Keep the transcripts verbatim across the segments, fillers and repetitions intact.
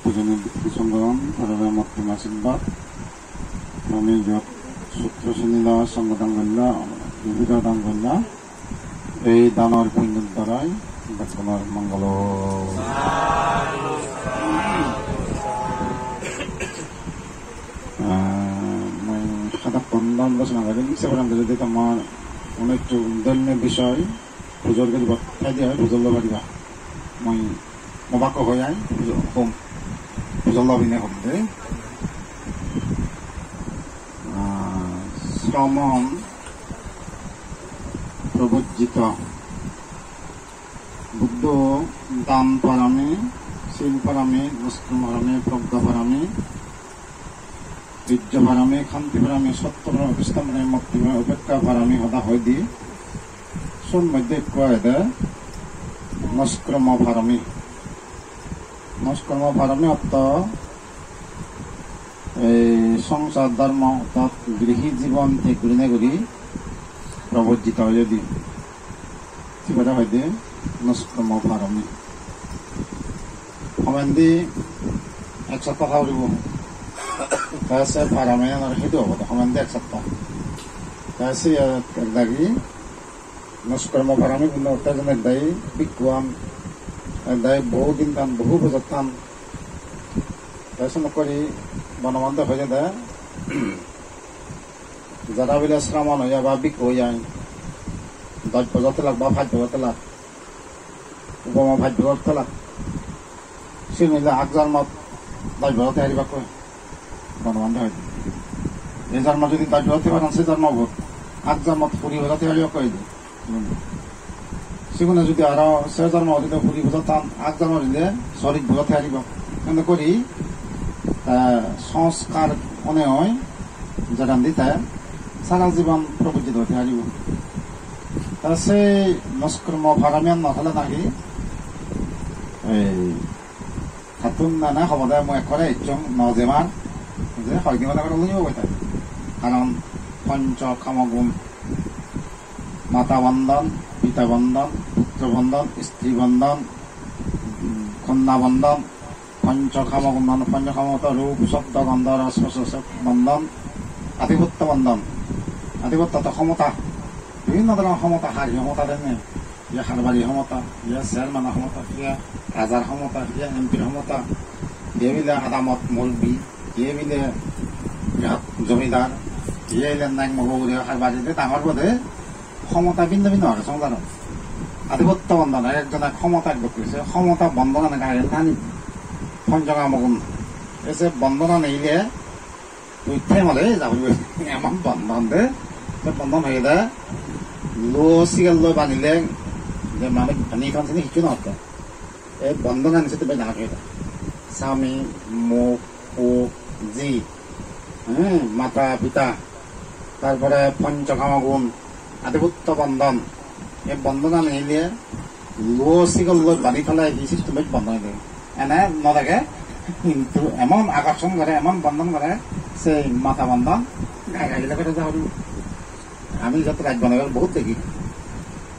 Pujoni bhikku songhogun, tarare mottun ashirbad. Ami jot sutro sinila songho dan golla, bibhido dan golla. Ei danor punnor darai bekkunor mongol. Ah, mui hodokkun dan rosona gorim, se poredi jodi tomar hono hissu dhormo bishoy pujor guribar thai de oi, pujor loi pariba. Mui mo bakko hoi ai, pujor hom. Pujor loi pine hom de. Ah, sramon probojjito. Buddho dan parami, sil parami, nuskrom parami, progga parami, birjo parami, khanti parami, satto parami, opistam parami, moitri parami, upekka parami hoda hoi di. Sot moddhe ekko agede nuskrom parami. Nuskrom parami ortho ei songsar dhormo, orthat grihi jibon teg gurinei guri probojjito oiye di. Sibere hoide nuskrom parami. Homendi ek sapta tha puribo. Te se parami anor hedu obo de, homendi ek sapta. Te se ek dagi nuskrom parami punno otte jone dai bhikkhuan, dai bohu din than, bohu bojor than. Te se nokori Bhagobante hoide de, jara bile sramon oiya ba bhikkhu oiya, dos bojor thelak ba pach bojor thelak, upama pach bojor thelak, sigun ole ak jormot dos bojor thei paribakkoi. Bhagobante hoide, ei jormot jodi dos bojor thei paron, se jormobot ak jormot kuri bojor thei paribakkoi de. Sigune jodi aro se jormo guri de kuri bojor than, ak jormo guri de sollish bojor thei paribo. Ende guri, eh, sanskar onei oi, jerendi te sara jibon probojjito thei paribo. Ta se nuskrom paramiyan no thele naki, ei, hattun nana hobode mui ekkore ecchong no jemar, je hoydi mane goro loibo boita. Karon pancho kamo gun, mata bondhon, pita bondhon, putro bondhon, istri bondhon, mm, konna bondhon, pancho kamo bondhon, pancho kamo to rup, sobdo, gondo, ros, sporsho, sok bondhon, adhipotto bondhon. Adhipotto to khomota, bibhinno dhoronor khomota, hari khomota denne, ye harbari khomota, ye chairman-o khomota, ye rajar khomota, ye M P-r khomota, ye bile adamot murubbi, ye bile jomidar, ye bile nang mogo ugure harbari de dangor bode, khomota bhinno bhinno age songsarot. Adhipotto bondhon, ek ekjone khomota ek dokke, se khomota bondhonani gari tani poncho kamo gun. Ei se bondhonani ile tui thengole ja puribo. Emon bondhon de, se bondhon hoyede luo sigel loi banile, je manuj bani ton sini hissu no hotte. Ei bondhonani sedokke dangor hoyede. Sami, mok, pu, ji, hmm, mata, pita, tarpore poncho kamo gun, adhipotto bondhon. Ei bondhonani ile luo sigol loi bani thele hi system bej bondhon oide. Ene no dege, hintu emon akorson gore, emon bondhon gore, sei mata bondhon, gai gai gele gore ja puribo. Ami jot raj bana gor bohut degi.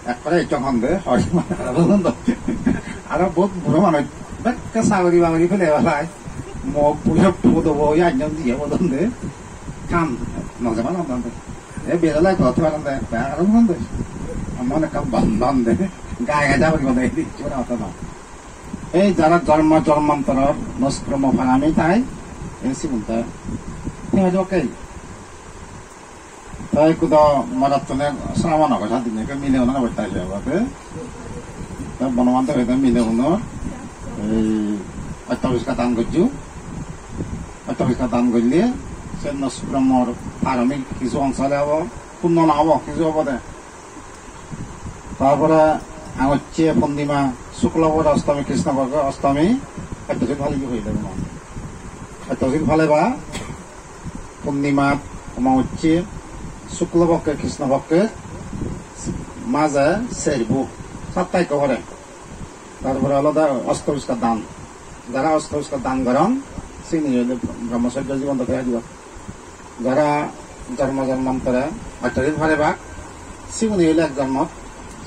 Ekkore ecchong honde, hoi mane aro bohut buro manuj, bekke sagori bagori pele belai. Mo pujo pudo bo ya nyam diye bodon de. Kam, no jama no de. E bela lai to thara de, ba aro honde. Amon ekka bondhon de. Gai gai ja puribo de, di chora to na. Ei jara jormo jormantoror nuskrom parami thai, ei sigun te. Thik age, okay. Te ekku do morottune sramon obo, sat din ekku mileunor obosta age obo te. Te Bhagobante hoide mileunor ei ottoporiskar dan gojjo. Ottoporiskar dan golle se nuskrom parami hissu ongso ole obo, punno no obo, hissu obo de. Tarpore Angocche purnima, Sukla Pokkhor Ostomi, Krishna Pokkhor Ostomi, ekko din pale hoile mane. Ekko din pale ba purnima, Amavasya, Sukla Pokkhe, Krishna Pokkhe, maje serbu, satta ekko pore. Tarpore olode osto poriskar dan. Jara osto poriskar dan goron, sini ole brahmacharya jibon dhori thei paribo. Jara jormo jormantore ottoporiskar parebak, sigune ole ek jormot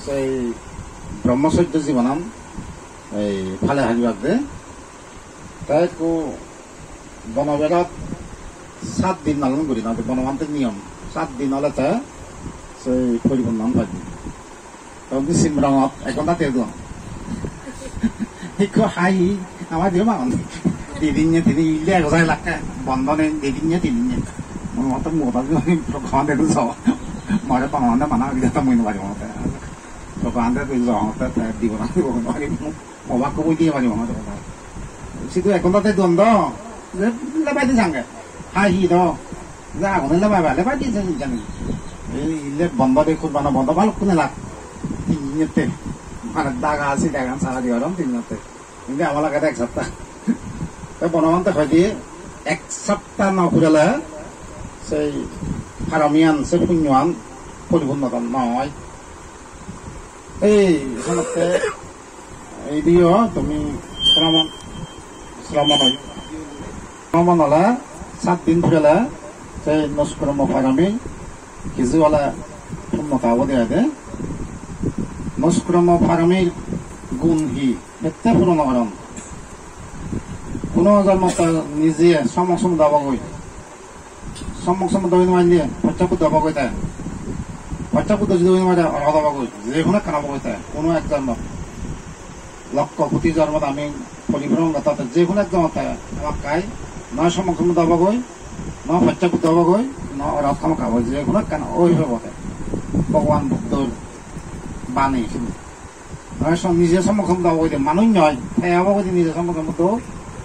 sei brahmacharya jibonan ei pale paribak de. Te ekku bono berot sat din palon guri, na, Bonobhanter niyom. Sat din ole te sei poripunno an paibe. Tokon di simrongot ek ghonta te duon. Ikko hai, ama diyo mangon. Di din ne, di din, ille ek jai lakke, bondo nei, di din ne, di din ne. Mono motto muoda di, program de du so. More Bonobhante mana, ille to mui no pari mote. Program de du so, te, te, di bona, di bona, di bona. Obak hoboi diye paribo na. Sidu ekkan date don do, je lebai di jange. Hai hi do, je agune lebai ba, lebai di jani jani. Ei le bondo de, kurbano bondo balukkun elak. Tin dinnotte. Mane daga asi dagan sara di oron tin dinnotte. Indi amala gede ek sapta. Te Bonobhante hoide ek sapta no purele sei paramiyan, sei punyoan poripunno noi. Ei, senotte, ei diyo, tumi sramon, sramon oi. Sramon ole, sat din purele, sei noskromo parami, kiju ole punnota obode ede. Noskromo parami gun hi? Hette puron goron. Kuno jormotte nije somok somuddo obogoi. Sommok sombuddho oi no parle, Pacchek Buddho obogoi te. Pacchek Buddho jodi oi no pare, Arahat obogoi. Je hono ekkan obogoi te. Hono ek jormot. Lokkho koti jormot ami poripuron gottate je hono ek jormot te hamakkai noi Sommok Sombuddho obogoi, noi Pacchek Buddho obogoi, noi Arahat hamakkai obogoi. Je hono ekkan oi pebo te. Bhogoban Buddhor bani sini. Mane som-, nije Sommok Sombuddho obogoi de, manuj noi, te obogoi de nije Sommok Sombuddho,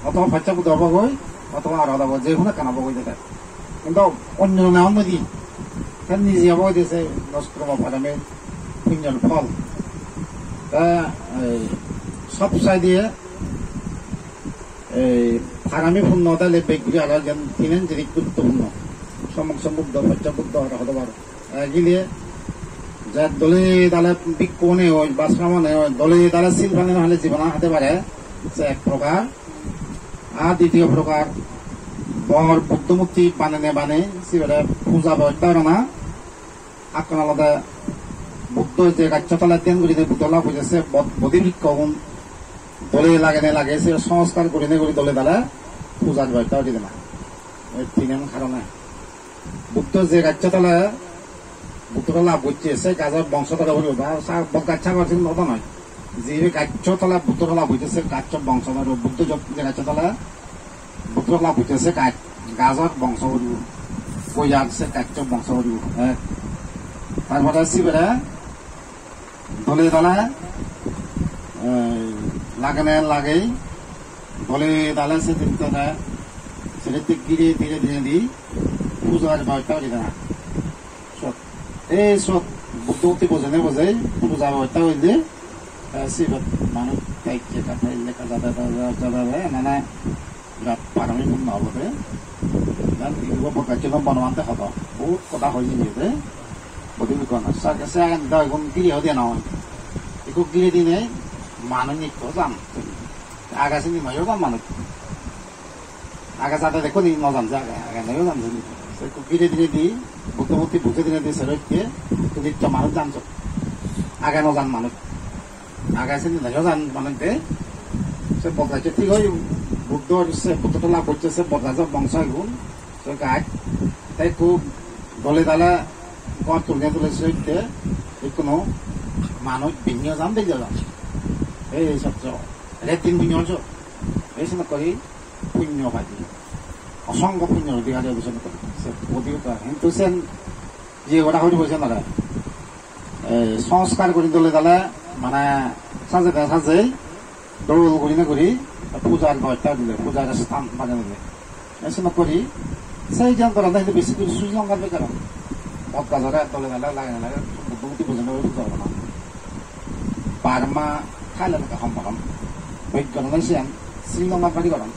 othoba Pacchek Buddho obogoi, othoba Arahat obogoi, je hono ekkan obogoi de te. Hintu onyo jone hon noi de, te nije obogoi de se noskromo parami punyor phol. Te, ei, sob saide, ei, parami punno dale beg guri aro jen tinen jinis guruttopurno. Sommok Sombuddho, Pacchek Buddho, Arahat obar. Egile je dole dale bhikkhu one oi ba sramone oi, dole dale sil pani no hale jibon hade pare, se ek prokar. Ar ditiyo prokar, bor Buddho murti banene banei, sibere puja bebosta gorana. Ekkon olode Buddho je gaccho tole dhyan gurine Buddho lab oye, se bod-, bodhi bhikkhugun dole lagene lage, se sanskar gurine guri dole dale pujar bebosta guri dena. Ei tinen karone. Buddho je gaccho tole Buddho lab gocche, se gajor bongsodhor uribo, ba sa-, bot gaj sagor sigun hoda noi. Je gaccho tole Buddho lab gocche, se gaccho bongsodhor uribo. Buddho jot-, je gaccho tole Buddho lab gocche, se gaj-, gajor bongso uribo. Boyar se gaccho bongso uribo. Eh, tar pore sibere dole dale, eh, lagene lagei, dole dale se din tole, sere te gire dire dire di, pujar bebosta guri dena. Sot, ei sot, Buddho murti bojene bojei, pujar bebosta guri de, eh, sibot manuj thai jeka thai leka jada jada jada jada, nana Birat parami punno obode. Dan idugo Bodhgajjo lom Bonobhante hodo. Bohut hoda hoi jeye de. Bodhi bhikkhu gunor. Sa-, se agen do igun giri hoi diye noi. Ikko giri dinei manuj ikko jan. Age sindi noyo jan manuj. Age jade dekko ni no jan je age, age noyo jan sindi. Se ikko giri dinei di, Buddho murti bujei dinei di sero ikke, ikko nitto manuj jan so. Age no jan manuj. Age sindi nayo jan manuj de. Se Bodhgajjo thik oi, Buddhor se Buddho tola bocche se Bodhgajjo bongso igun. Se gaj. Te ekku dole dale ghor tulinei tule se itte, ikkunu manuj binyo jan, binyo jan. Ei sot so. Ret din binyo so. Ei sot kori punyo paide. Osongkho punyor odhikari obo sot kori. Se odhikari. Hintu sen je gora hori boise nare. Ei, sanskar guri dole dale, mane, sajei sajei, dol gurine guri, pujar gor ekka dile, pujar sthan banei dile. Ei, senokke guri, sei jan goronde hintu besi guri Sri Lanka bek goron. Bodgajore dole dale lagene lage, Buddho murti bojone guri puja goron. Burma, Thailand ekka hom goron. Bek goron siyan, Sri Lanka bari goron.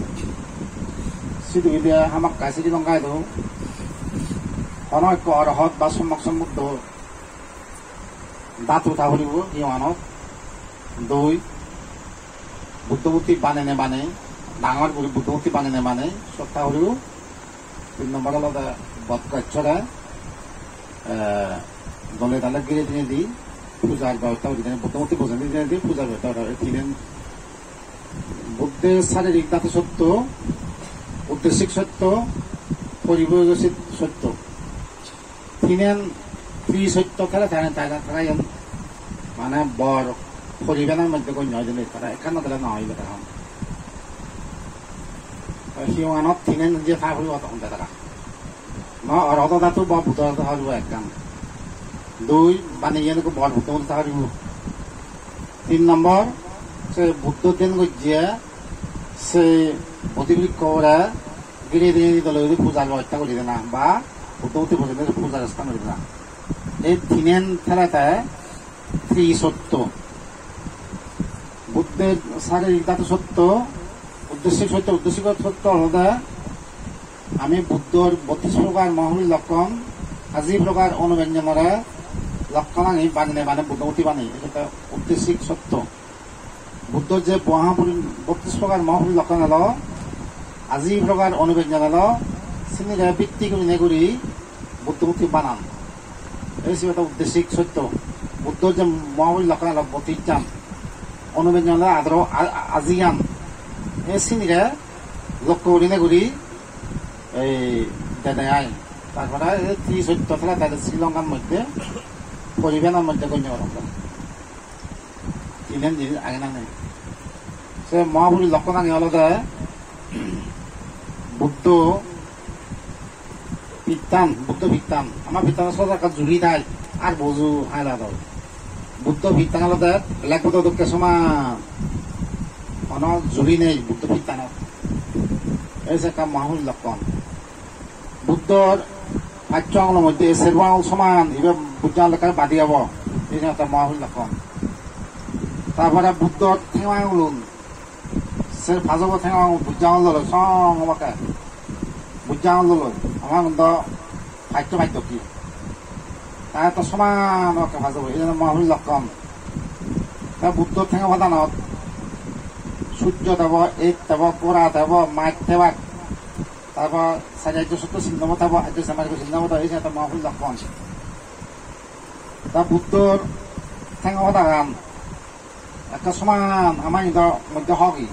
Sidu ide hamakkai Sri Lanka idu, hono ekko Arahat ba Sommok Sombuddho dhatu tha puribo, iyanot dui, Buddho murti banene banei, dangor guri Buddho murti banene banei, sot tha puribo. Tin nombor olode Bodgajjore, eh, dole dale gire dinei di, pujar bebosta guri dinei, Buddho murti bojei dinei di, pujar bebosta guri dinei, tinen Buddho Saririk dhatu sotto, uddesik sotto, poriboyogosit sotto. Tinen tri sotto tara tara tara tara iyan mane bor poribenar moddhe gonyo oi jani tara ekkan no dile no oibe tara hon. Hiyonganot tinen je ta poribo tokon tara. No, orodo dhatu ba Buddho dhatu horibo ekkan. Dui, bani iyen ekko bor Buddho murti horibo. Tin nombor, se Buddho den gojje, se bodhi brikkho ore gire dine dole guri puja bebosta guri dena, ba Buddho murti bojei dine puja bebosta guri dena. Ei tinen tele te tri sotto. Buddhor saririk dhatu sotto, uddesik sotto, uddesik sotto olode ami Buddhor botris prokar mohapurush lokkon, aji prokar onubenjonore lokkon ani banine bane Buddho murti bane, eta uddesik sotto. Buddhor je mohapurush, botris prokar mohapurush lokkon elo, aji prokar onubenjon elo, sinire bitti gurinei guri Buddho murti banan. Ei sibe to uddesik sotto. Buddhor je mohapurush lokkon elo botris jan, onubenjon elo adoro a-, a-, aji jan. Ei sinire lokko gurinei guri ei dede ai. Tarpore ei tri sotto tara tara Sri Lankar moddhe poribenar moddhe gonyo gorong. Tinen jinis age na nei. Se mohapurush lokkon ani olode Buddho pittan, Buddho pittan. Ama pittan soja ekka juri thai, ar boju haila do. Buddho pittan olode blackboard dokke soman. Hono juri nei Buddho pittanot. Ei se ekka mohapurush lokkon. Buddhor paccho angulo moddhe serbo angul soman, ibe bujja lekkai badi obo, ei jenotte mohapurush lokkon. Tarpore Buddhor thengo angulun, ser pajobo thengo angul bujja angul loi song obakke, bujja angul loi, ama gun do paccho paccho ki. Ta to soman obakke pajobo, ei jenotte mohapurush lokkon. Ta Buddhor thengo padanot sujjo tebo, et tebo, gora tebo, mach tebak. Tarpor sari ajjo sotto sinno bo tebo, ajjo samari bo sinno bo tebo, ei jenotte mohapurush lokkon. Ta Buddhor thengo padagan ekka soman ama indo moddhe hok i.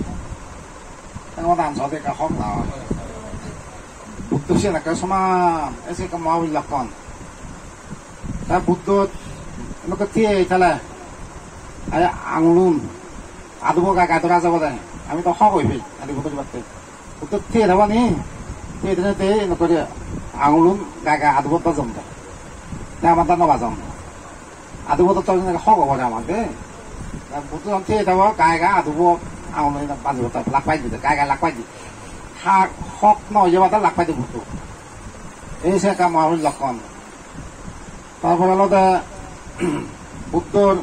Thengo padagan sode ekka hok la oi. Buddho siyen ekka soman, ei se ekka mohapurush lokkon. Ta Buddho nokko thiye tale, ai angulun adubo gai gai dora jabo de. Ami to hok oi pei, ani Buddho jibatte. Utto thiye thebo ni? Thiye thene te eno guri angulun gai gai adubot bajom de. Te amar da no bajom. Adubot to hok obo de amar de. Ta Buddho jon thiye thebo gai gai adubot angulun bajibo de, lak pai di de, gai gai lak pai di. Ha, hok no oye bade lak pai di Buddho. Ei se ekka mohapurush lokkon. Tarpore olode Buddhor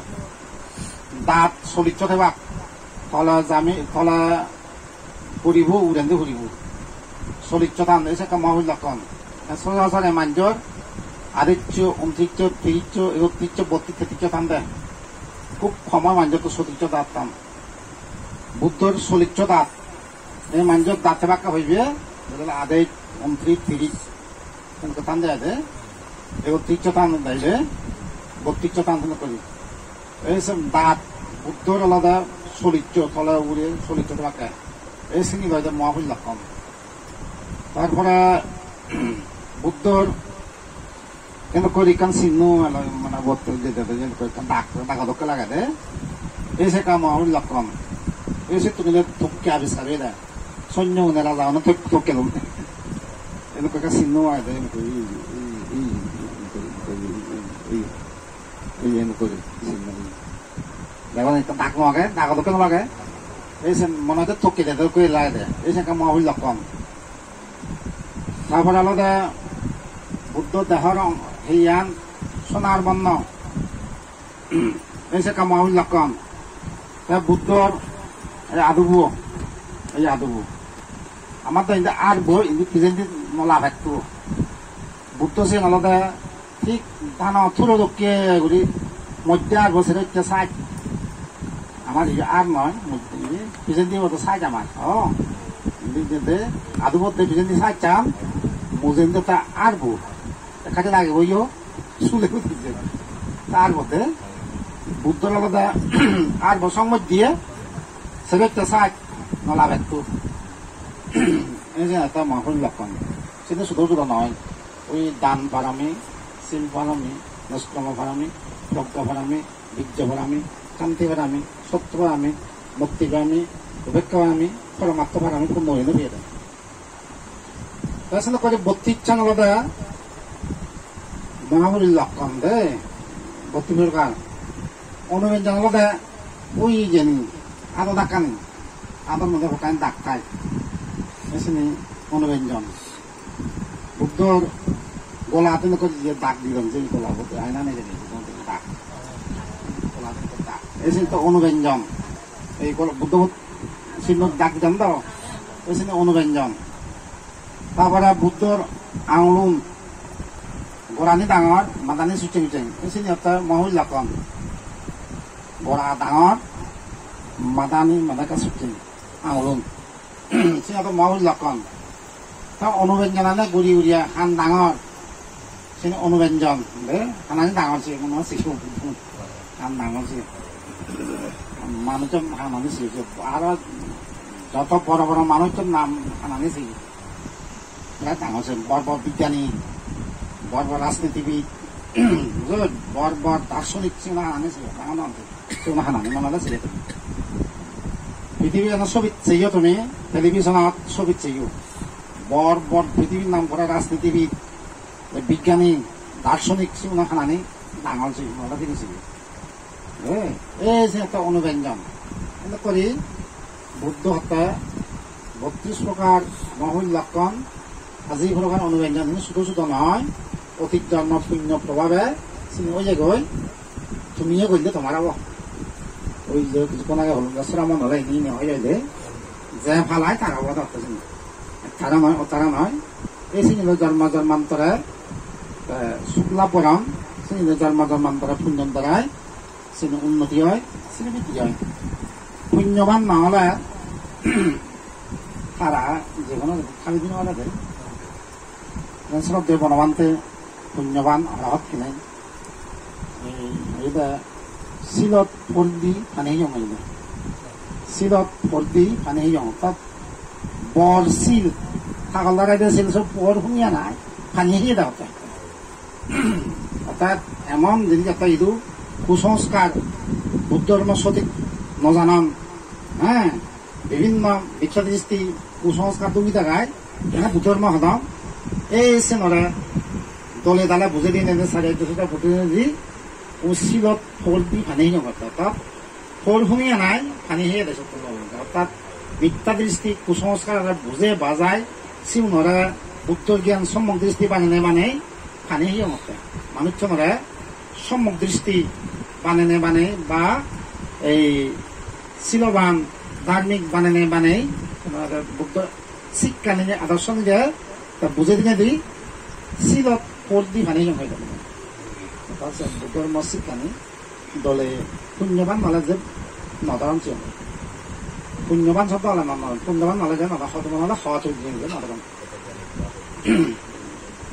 daat soliccho thebak. Tole jami, tole puribo, urendi puribo. Soliccho than, ei se ekka mohapurush lokkon. Sochorachor manjor adeccho, untriccho, tiriccho, ekottriccho, bottriccho, tetticcho than de. Khub hom oi manjor to soliccho daat than. Buddhor soliccho daat. Ei manjor daat thebakke hoibe, jodole adej, untris, tiris. Sen ko than de ade. Ego tijjo than de ade. Bo tijjo than de kori. Ei sen daat Buddhor olode soliccho, tole ugure soliccho thebakke. Ei sini hoide mohapurush lokkon. Tarpore Buddhor Eno guri ekkan sinno elo, mane, bot je, je, je, je, ekkan dak, dago dokke lagede. Ei se ekka mohapurush lokkon. Ei se tumi le tokki abiskar oye de. Sonyo une raja une tok-, tokki lun. Eno ekka sinno agede, eno guri, ei, ei, eno guri sinno. Degong ekkan dak no age, dago dokke no lage. Ei se mone hoide tokki de dokke lagede. Ei se ekka mohapurush lokkon. Tar pore olode Buddho dehor ong-, hiyan sonar bonno. Ei se ekka mohapurush lokkon. Te Buddhor ei adubo, ei adubo. Amar do indi arbo, indi pijendi mola petto. Buddho siyen olode thik dhano thuro dokke guri moddhe arbo sero hitte side. Amar iye ar noi, moddhe iye pijendi odo side amar. Oh, indi jede adubotte pijendi side chan, mujendi ta arbo. Ekka je lagibo yo, sule uthi je. Ta arbo de, Buddhor olode arbo song moddhe sero hitte side. Labettu. Ei je ekta mahapurush lokkon. Sini sudo sudo noi. Oi dan parami, sil parami, niskromo parami, progga parami, birjo parami, khanti parami, satto parami, moitri parami, upekka parami, poromatto parami, punno oye no piyede. Te senokke bottichan olode mahapurush lokkon de, bottis prokar. Onubenjon olode oi jeni, ado dakkani, ador moddhe hokkani dak thai. Te sini onubenjon. Buddhor golat ekko je dak didon, je gola bot, aina nei jeni, dak. Golat ekko dak. Te sini to onubenjon. Ei gol-, Buddho bot-, sinno dak didon to. Te sini onubenjon. Tar pore Buddhor angulun, gorani dangor, madani sucheng sucheng. Ei sini hotte mahapurush lokkon. Gora dangor, madani mada ekka sucheng, angulun. Sini hotte mahapurush lokkon. Ta onubenjonane guri guri han dangor. Sini onubenjon, de, hanani dangor siye, mone hoi siye. Han dangor siye. Manuchun hanani siye, siye. Aro joto boro boro manuchun nam hanani siye. Birat dangor siye, bor bor bigyani, bor bor rajnitibid, bujho, bor bor darsonik sigun hanani siye, dangor dangor siye. Sigun hanani mone hoi siye. Prithibi ano sobit seyo tumi, televisionot sobit seyo. Bor bor prithibir nam gora rajnitibid, ei bigyani, darsonik sigun hanani dangor sigun, aro hini sigun. Eh, ei je ekta onubenjon. Ende kori Buddho hotte bottis prokar mahapurush lokkon, aji prokar onubenjon, hini sudo sudo noi, otit jonmo punyo probhabe sini oyegoi, tumiyo golle tomar obo. Oi je kissukkon age holunga sramon ole hini hini oi oile, je phalai tar obo dokke sini. Tara noi, o tara noi. Ei sini lo jormo jormantore, eh, suk lab goron, sini lo jormo jormantore punyon darai, sini unnoti oi, sini biddi oi. Punyoban na ole, tara je hono habi din ole de. Jen sroddheyo Bonobhante punyoban arahat hine. Ei, ei de silot pordi pani heyong ei de. Silot pordi pani heyong. Orthat bor sil, hagol dare de sil sob por huniya nai, pani heye de orthat. Orthat emon jinis ekta idu kusongskar, Buddho dhormo sothik no janon, he, bibhinno mittha dristi kusongskar dungi dagai, ene Buddho dhormo hodon, ei senore dole dale bujei dinei de sari ekko sutta bujei dinei de, o silot por di pani heyong orthat, orthat por huniya nai, pani heye de sotto lolong. Orthat mittha dristi kusongskar ore bujei bajai, sigunore Buddho gyan sommok dristi banenei banei pani heyongotte. Manuchunore sommok dristi banenei banei ba ei siloban dharmik banenei banei, Buddho sikkani je, adorsoni je, ta bujei dinei di silot por di pani heyong hoi de. Ta se Buddho dhormo sikkani dole punyoban male je no doron siyen. Punyoban sobdo ole no doron. Punyoban male je no doron, hodoban ole hot ujjin je no doron.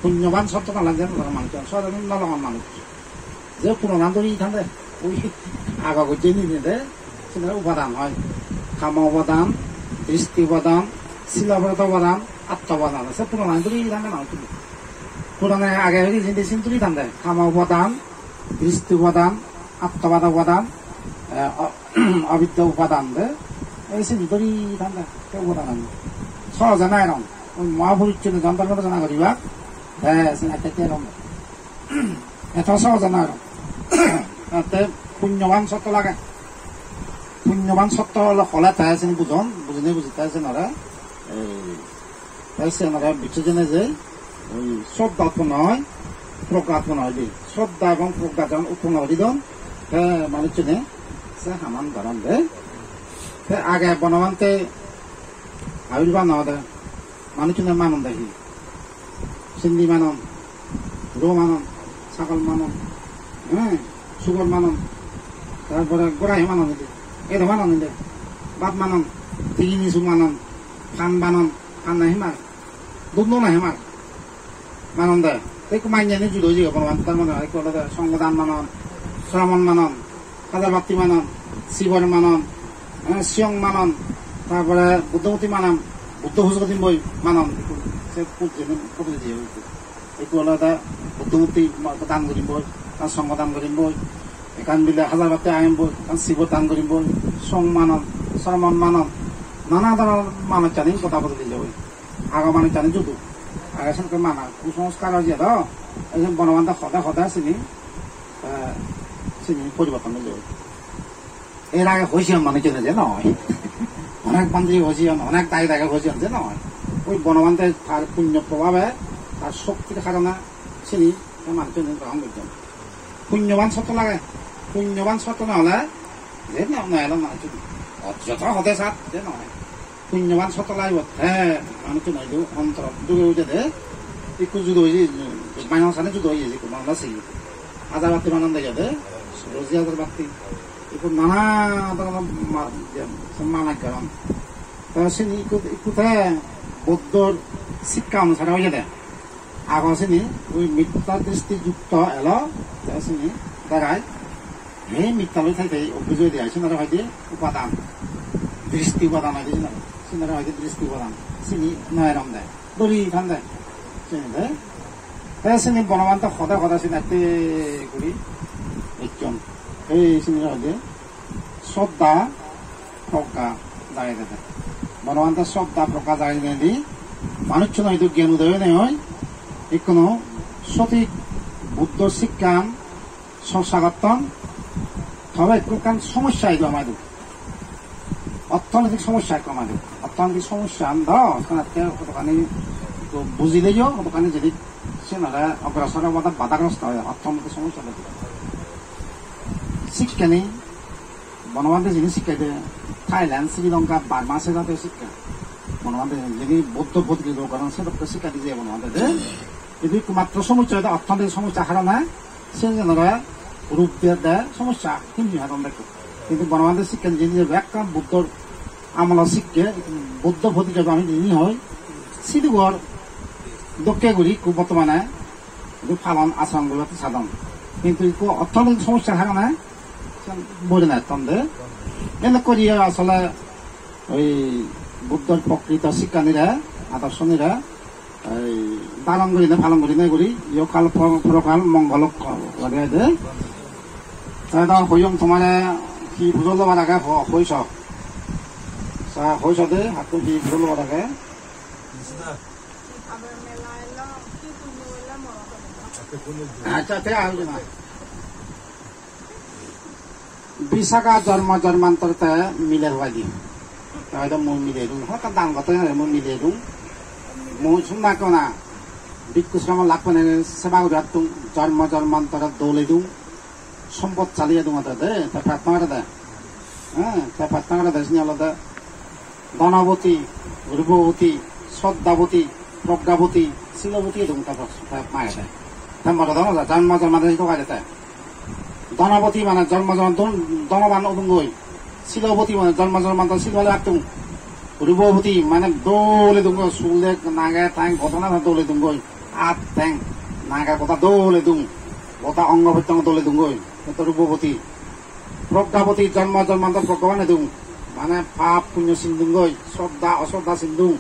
Punyoban sobdo male je no doron manuj, sodon no doron manuj. Je purona duri thande, ui aga gojje ni de, sini upadan oi. Kama upadan, dristi upadan, silabrata upadan, atta upadan. Se purona duri thande manuj. Purona age oi jindi sin duri thande. Kama upadan, dristi upadan, atta upadan, eh, o-, avidya upadan de. Ei sini duri thande, te upadan ani. Sohoj nai rong. Oi mahapurushune jon dhormo dejona guriba. Te sini atte te rong. Eto sohoj nai rong. Atte punyoban sotto lage. Punyoban sotto hole, hole te sini bujon, bujine buji te sinore. Ei Te siyanore bicchejone je, oi sroddha utponno oi, progga utponno oi de. Sroddha ebong progga jon utponno guri don, te manuchchune se haman goron de. Te age Bonobhante abirbab no ode, manuchchune manon de hi? Sindi manon, ruo manon, sagol manon, eh, sugor manon, tar pore gorai manon indi, edo manon indi, bhat manon, tigini su manon, pan manon, pan nahi mar, dub no nahi mar, manon de. Te ekku manye ni judo jiye, Bhagavan tar mane ekku olode songhodan manon, sramon manon, hajar batti manon, sibor manon, eh, siyong manon, Tar pore Buddho murti manan, Buddho pujo gurimboi manan, se pujje ne pujje diye. Ekku olode Buddho murti ma-, dan gurimboi, tar songho dan gurimboi. Ekkan bile hajar batti animboi, ekkan sibor dan gurimboi, song manan, sromon manan, nana dhoron manuchchani goda bodoli jeboi. Age manuchchani judo, age sedokke mana, kusongskar oi jiyedon, ei je Bonobhante hode hode sini, eh, sini poriborton oi jeboi. Er age hoiyon manuchchune je noi. Onek bhante hoiyon, onek dagi dagi hoiyon je noi. Oi Bonobhante tar punyo probhabe, tar shoktir karone sini ei manuchchune grohon gojjon. Punyoban sotto lage, punyoban sotto na ole je no, no elo manuchchune. Joto hode sat je noi. Punyoban sotto lagibo, he, manuchchune idu ontorot duge ujede, ikku judo oye, manuchchani judo oye, ikku manuchchani. Hajar batti manan degede, roji hajar batti. Ikku nana dhoronor ma-, je, se manaj goron. Te sini ikku, ikku te Buddhor sikka onusare oyede. Ago sini, ui mitta dristi jukto elo, te sini degai. Ei mitta loi thai thai obhij oide ai, sinore hoide upadan. Dristi upadan hoide sinore. Sinore hoide dristi upadan. Sini no erom de. Dori than de. Sini de. Te sini Bonobhante hode hode sini ette guri ecchon. Ei sini hoide sroddha progga jagede de. Bonobhante sroddha progga jagede di manuchchun hoide gyan udoy oinei oi. Ikkunu sothik Buddho sikkan sorsa gotton, tobe ekku ekkan somossa idu amaidu. Orthonoitik somossa ekku amaidu. Orthonoitik somossa an do, senotte hodokkani to bujileyo, hodokkani jinis senare ogrosor obode badagrosto oye, orthonoitik somossa oye. Sikkani, Bonobhante jini sikkede, Thailand, Sri Lanka, Burma, se jatiyo sikka. Bonobhante jini Buddho bodhgilo goron, sedokke sikka dije Bonobhante de. Idu ekku matro somossa oye, orthonoitik somossa harone, se jenore rup der de somossa himni hadon dekko. Kintu Bonobhante sikken jeni je ekkan Buddhor amolo sikke, Buddho bodhgilo ami jeni hoi, sidugor dokke guri ikku bortomane idu palon asoron guri sadon. Kintu ikku orthonoitik somossar harone sen bore na etton de. Ene kori asole oi Buddhor prokrito sikkanire, adorsonire, ei, dharon gurinei, palon gurinei guri, ihokal por-, porokal mongol ok-, lage de. Te do hoyong tomare hi pujo lobar age ho-, hoi so. Sa hoi so de, hattun hi pujo lobar age. Accha, te aalo na. Visakha jormo jormantor te mile hoide. Te hoide mui mile dung. Hono ekkan dan gotte mui mile dung. Mui sunna kona. Bhikkhu sromon lakpane seba guri attung. Jormo jormantor dole dung. Sompot chaliye dung ode de. Te pratna gore de. He, te pratna gore de sini olode. Dhanaboti, Rupaboti, Sroddhaboti, Proggaboti, Siloboti edung ta, ta maye te. Ta moro dhono ja, janma janma de hito gare te. Dhanaboti mane janma janma don, dhonoban odung goi. Siloboti mane janma janma don sil bale attung. Rupaboti mane dole dung goi, sule nage tang godana dole dung goi. At teng nage goda dole dung. Goda ongo pottongo dole dung goi. Eto Rupaboti. Proggaboti, janma janmantor proggaban edung. Mane pap punyo sindung goi, sroddha osroddha sindung,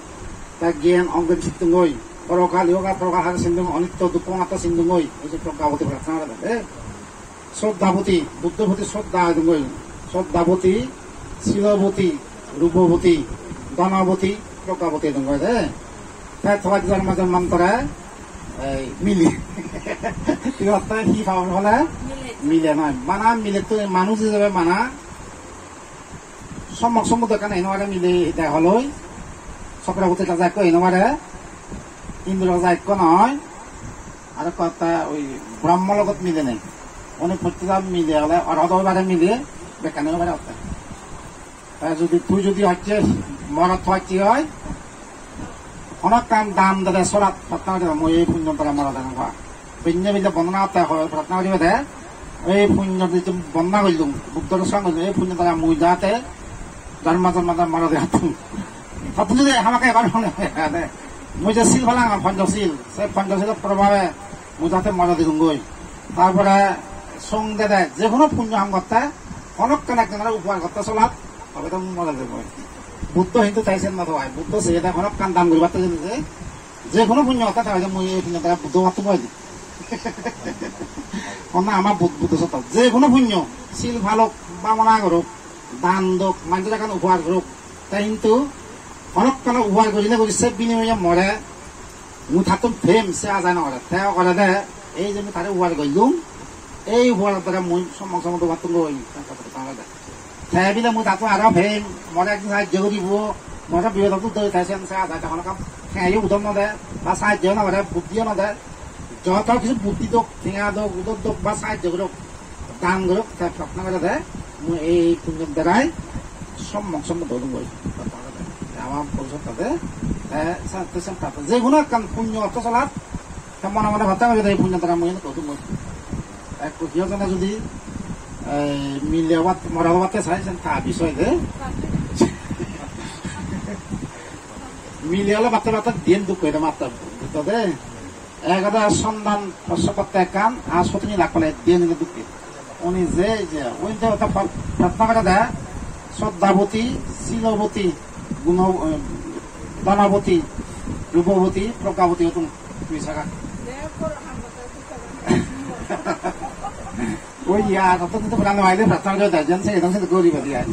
te gyan ogyan sindung goi, porokal ihokal porokal hare sindung, onitto dukkho onatta sindung goi, oi je Proggaboti pratna gore de. Sroddhaboti, Buddho proti sroddha edung goi, Sroddhaboti, Siloboti, Rupaboti, Dhanaboti, Proggaboti edung goi de. Te thobaji janma janmantore, ei, mile. Hi hotte, hi pabo hole? Mile. Mile noi. Bana mile to manuj ijebe bana. Sommok Sombuddho ekkan oi no pare mile de holoi. Chakraborti raja ekko oi no pare. Indro raja ekko noi. Aro ekko hotte oi Brahma logot mile nei. Oni protteka mile ole, orhot oi pare mile, bekkani oi pare hotte. Te jodi tui jodi hocche morot hocche oi, hono ekkan dan dede sorat pratna guriba, mui ei punyo dara morot oi no pang. Benne bille bondona atte hoi pratna guriba de, ei punyo di bondona gollung, Buddhore song gollung, ei punyo dara mui jate janma janma dara morot oi attung. Tattun jodi hamakke ebar hone de, mui je sil palang, Panchashil, se Panchashilo probhabe mui jate morot oi dungoi. Tar pore song dede, je hono punyo ham gotte, hono ekkan ekjonore upokar gotte solat, tobe to mora jebo. Buddho hintu te sen no thoi. Buddho se jede hono ekkan dan guribatte jede je, je hono punyo hotte thoi je mui ei punyo dara Buddho hobatte hoi di. Honna ama Bud-, Buddho sotto. Je hono punyo, sil palok, bhabona gorok, dan dok, manjor ekkan upokar gorok. Te hintu hono ekkan upokar gurinei guri se biniyoge more mui tattun pem se aja no gore. Te gore de, ei je mui tare upokar gollung, ei upokaror dare mui sommang sombuddho obattun goi. Te bile mui tattun aro pem, more ekdin sahajjo guribo, more bipodottun doi te sen se aja de hono kam tengayo udon no de, ba sahajjo no gore, buddhiyo no de. Joto kichu buddhi dok, tenga dok, udon dok, ba sahajjo gorok, dan gorok, te prarthona gore de, mui ei punyor darai sommang sombuddho odung goi. Ama bhobissot de, te sa-, te sen prarthona. Je hono ekkan punyo otto solat, te mone mone prarthona gore de, ei punyor darai mui odung goi. Ekko hiyo jone jodi, ei, mile obat, more obatte sai, sen ta bisoy de. Mile ole batte batte diyen duk hoide matta, buddho de. Ekada sondan Kossop ekkan, ar sotini lak pale diyen duk hoide. Uni je, je, uni je ota pra-, prarthona gore de, Sroddhaboti, Siloboti, Guno-, eh, Dhanaboti, Rupoboti, Progyaboti otun tui saga. Oi ya, kotto kintu pura no aile prarthona gori dai, jen se edon se gori badi ai.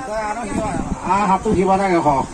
Ta aro hi ba, a hatu hi ba age ho.